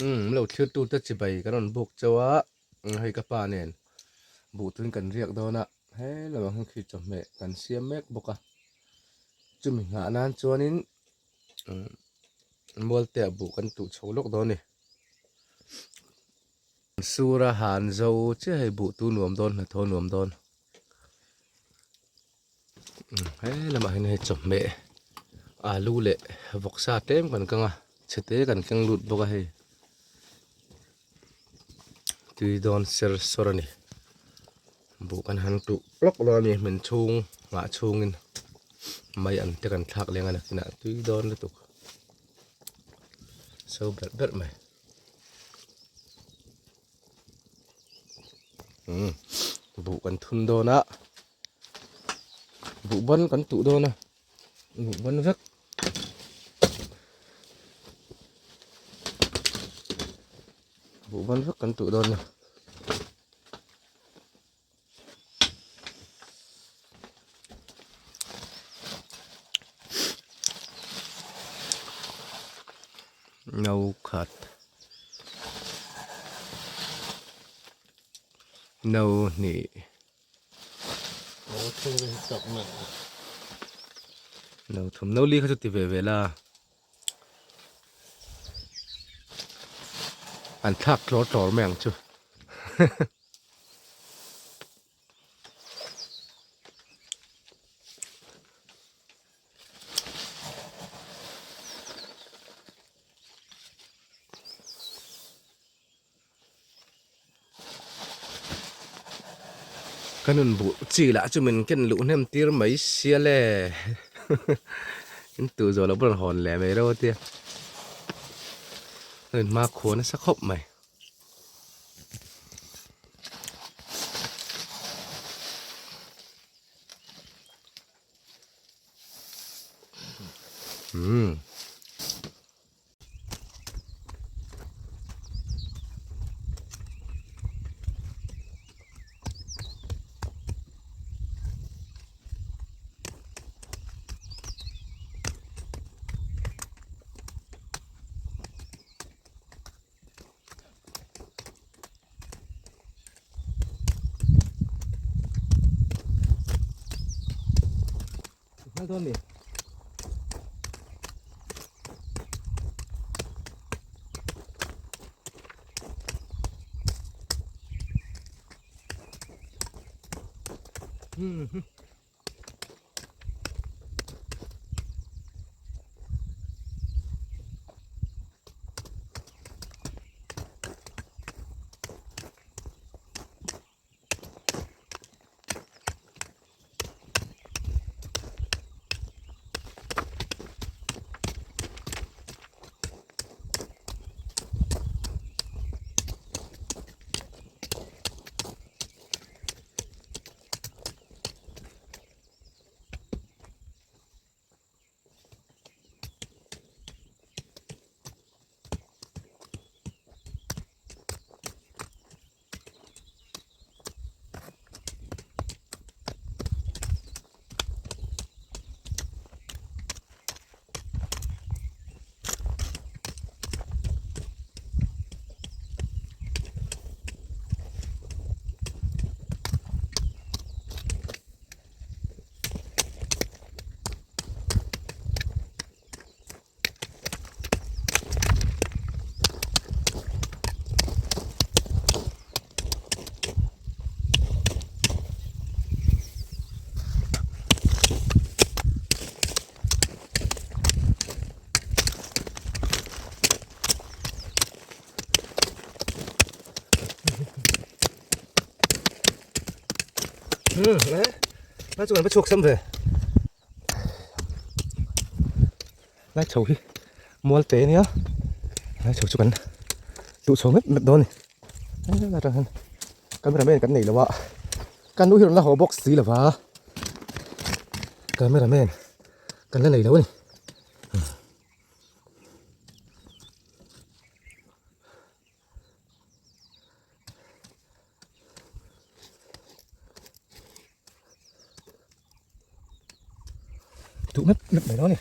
Umm lo thlir tu te chibai kan rawn buk chauh a hei ka pa nen buh tuin kan riak dawn a he lamah hian khi chawhmeh kan siam mek bawk a chumi nghah nan chuanin umm mualte ah buh kan tuh chho lawk dawn a ni sura han zo chiah hei buh tu nuam dawn hnathawh nuam dawn He lamah hian hei chawhmeh alu leh vawksa tlem kan kang a chhete kan keng lut bawk a hei tui dawn ser sawr a ni buh kan han tuh lawk lawk a ni hmun chhung nghah chhungin mai an te kan thlak leng a nakinah tui dawn lutuk so berh berh mai. Umm buh kan thun dawn a buh ban kan tuh dawn a buh ban vek buh ban vek kan tuh dawn a No khat no hnih no thum no li kha chu ti ve ve la an thlak tlawr tlawr mai ang chu. Ka nun buh chi lah chu min ken luh hnem tir mai sia le in tuh zawh loh pawh rawn hawn leh mai reuh a tia ka in hmakhua nasa khawp mai. Umm. Hmal dawn mi. Hmm. Lai chu kan va chhuak sam ve lai chho hi mual te ania lai chho chu kan duh chho mep mep dawn a ni helai atang hian camera man kan nei lo a kan nu hi rawn la haw bawk si lo va camera man kan la nei lo a ni. Duh mep mep mai dawn a ni.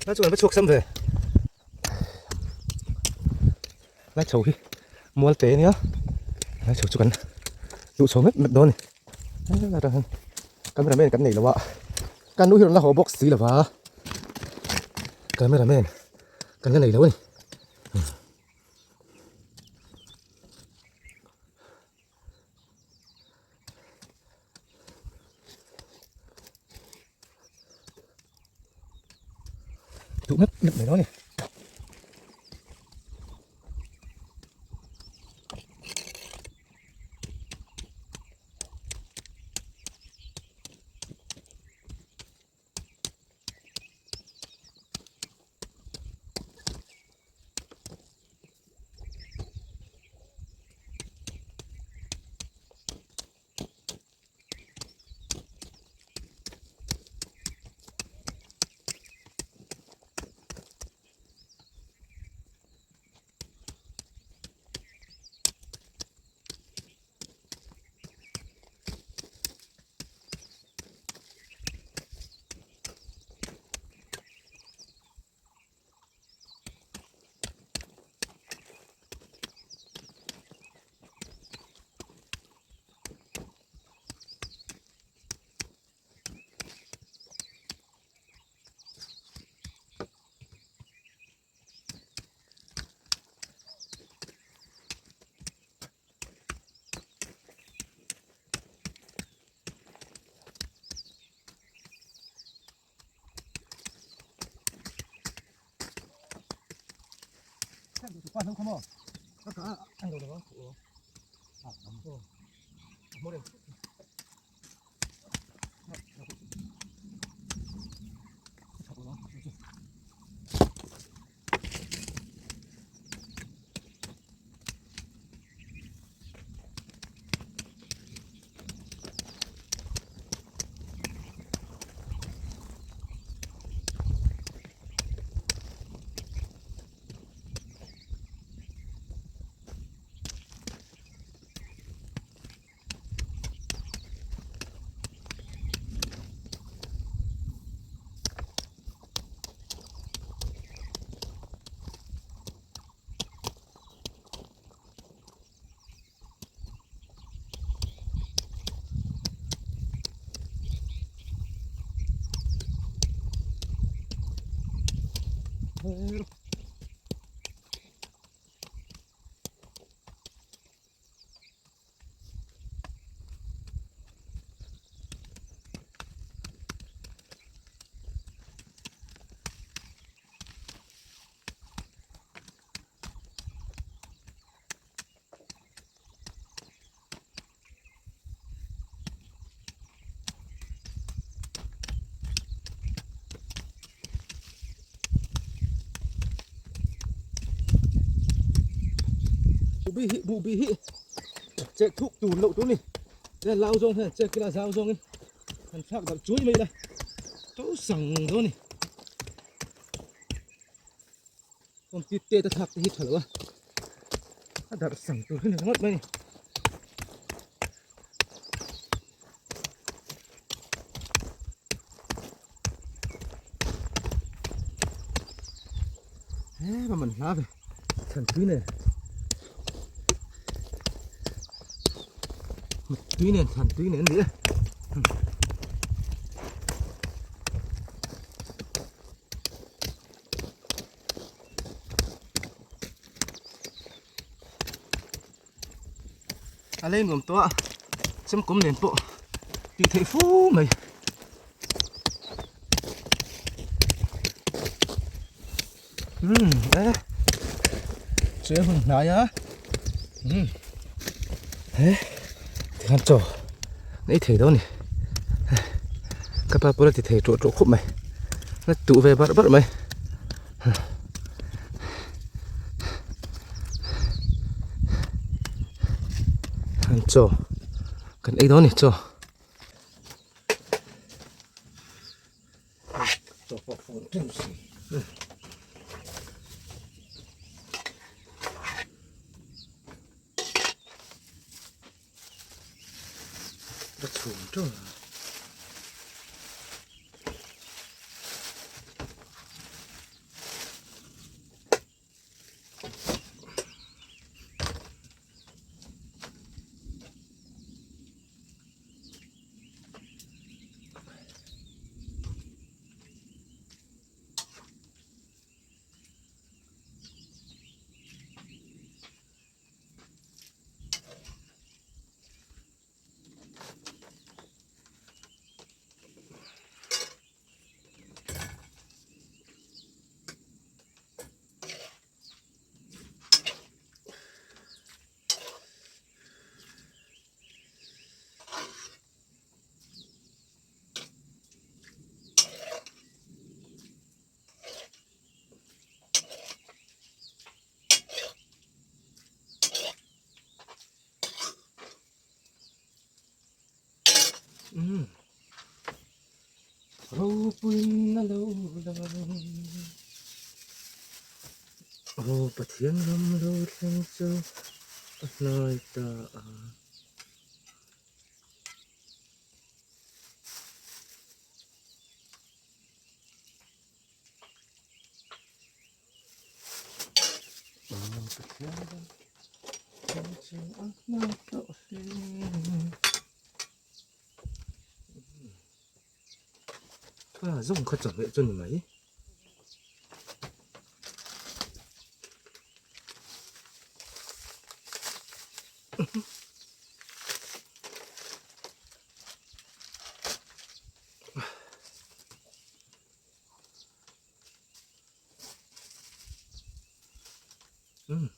Lai chuan va chhuak sam ve lai chho hi mual te ania lai chho chu kan duh chho mep mep dawn a ni helai hian camera man kan nei lo a kan nu hi rawn la haw bawk si lo va camera man kan la nei lo a ni. Duh mep mep mai dawn a ni. Buhbi hi buhbi hi chek thuk tur loh tur ni tia lau zawng hian chek ila zau zawngin han thlak darh chuai mai ila to sang dawn ni kawngpui te te thlak te hi tha lo a a darh sang tur hi ni ringawt mai ni. He va man hla ve thlan tui nen tui nen thlan tui nen ni e A lei nuam tawh a chemkawm nen pawh tih theih fu mai. Umm e chu hun hnai a umm he tikhan chaw nei thei dawn a ni ka pa pawh a ti thei tawh tawh khawp mai la tuh ve barh barh mai. An chaw kan ei dawn a ni chaw. Chaw pawh fun ṭeuh si. Ka chhum ṭeuh a. Umm ropuiin a lo lang aw Pathian ram lo thleng chu a hnai ta a. A zawng kha chawhmeh chu ni mai. Umm.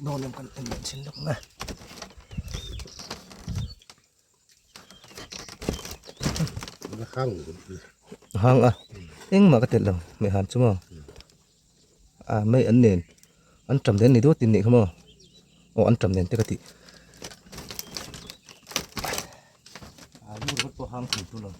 Dawn em kan en leh thin lawk nge. Hang a engmah ka telh lo hmeihan chu maw a mei an nen an tam nen ni deuh tin nih kha maw aw an tam nen te ka tih alu ringawt pawh hang thei tur lo.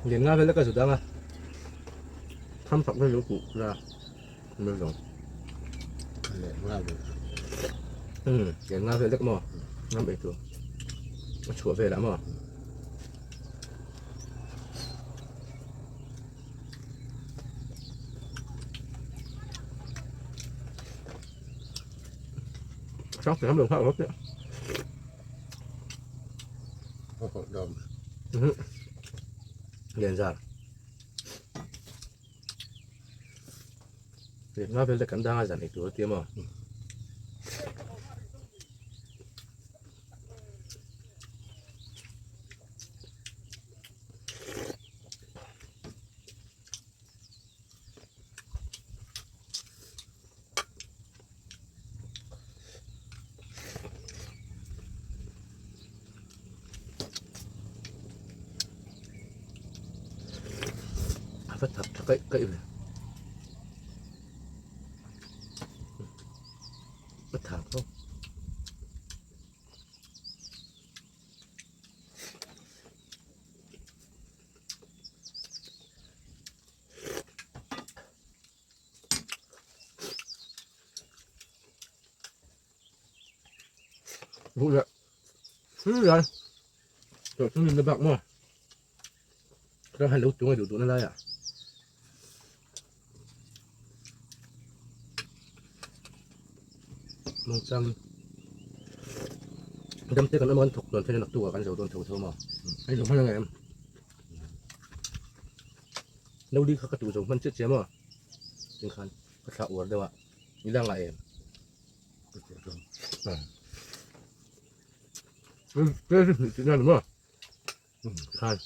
Lian nga vel ka zu dang a tham chak vel lo kuh la mai zawng Lian nga vel um lian nga vel lek maw ngam ei tur a chhuah velah maw. Sáng phải không được hấp đấy. Liền ra. Liền nga vel te kan danga zan ei tur a tia maw. A va thak tha kaih kaih ve. A thak tho. Vũ lệ. Thứ rồi. Rồi chúng mình bạc mà. Ra hai lũ chúng này đủ đủ nó đây à. Mong dam te kan awm a kan thawk dawn phei naktuk ah kan zo dawn tho tho maw hei zo hman ang em no li kha ka tu zo hman chiah chiah maw tin khan ka thlah uar deuh a i la ngah em khan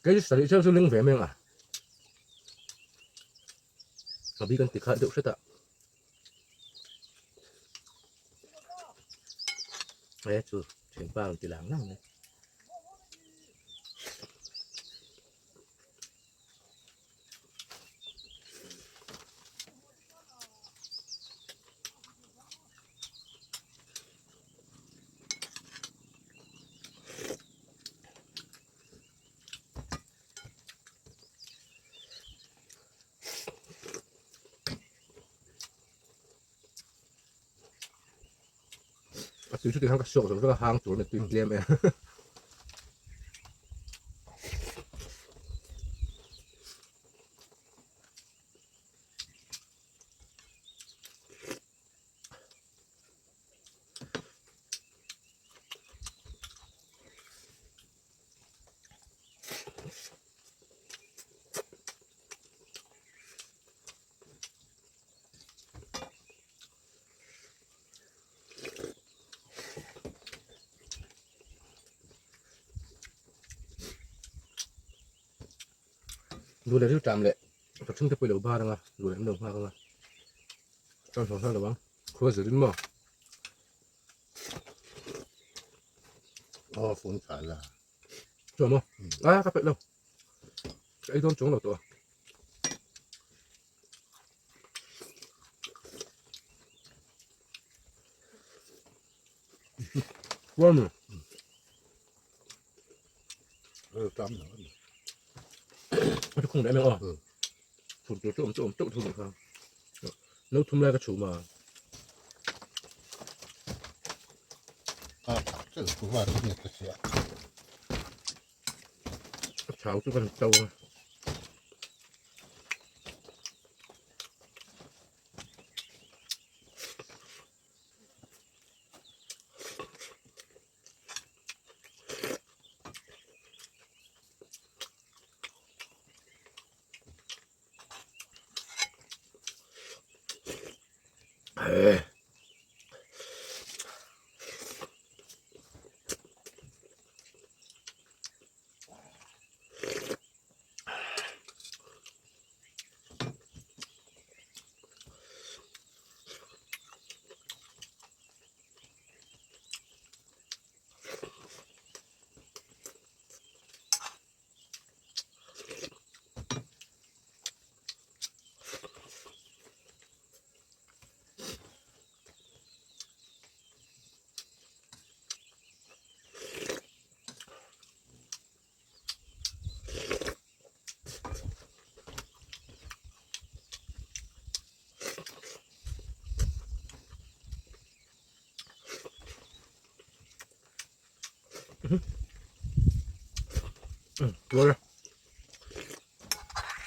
kei sarih cheu chu ling ve mai ang a. A bik an ti khalh deuh hret a he chu thianpa rawn ti lang lang mai. A tui chu tikhan ka suak zawk zawk a hang tur a ni tui tlem e. Duh leh rilṭam leh pathian te pawh i lo bar ang a, duh leh an lo nghak ang a, chuan hlawh hlawh lo ang, khua zir in maw. Aw phone kha la. Chuan maw? A ka peih lo. Ka ei dawn chuang lo tawh a. Chuan mi. Tam lo. A chu khung leh em aw. Chhum tur chu awm chu awm teuh thung kha. No thum lai ka chhum a. A chau chu kan to a.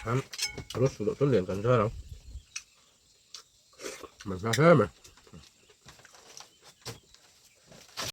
Ram ro su loh chuan lian kan zar ang. Man hma hle mai.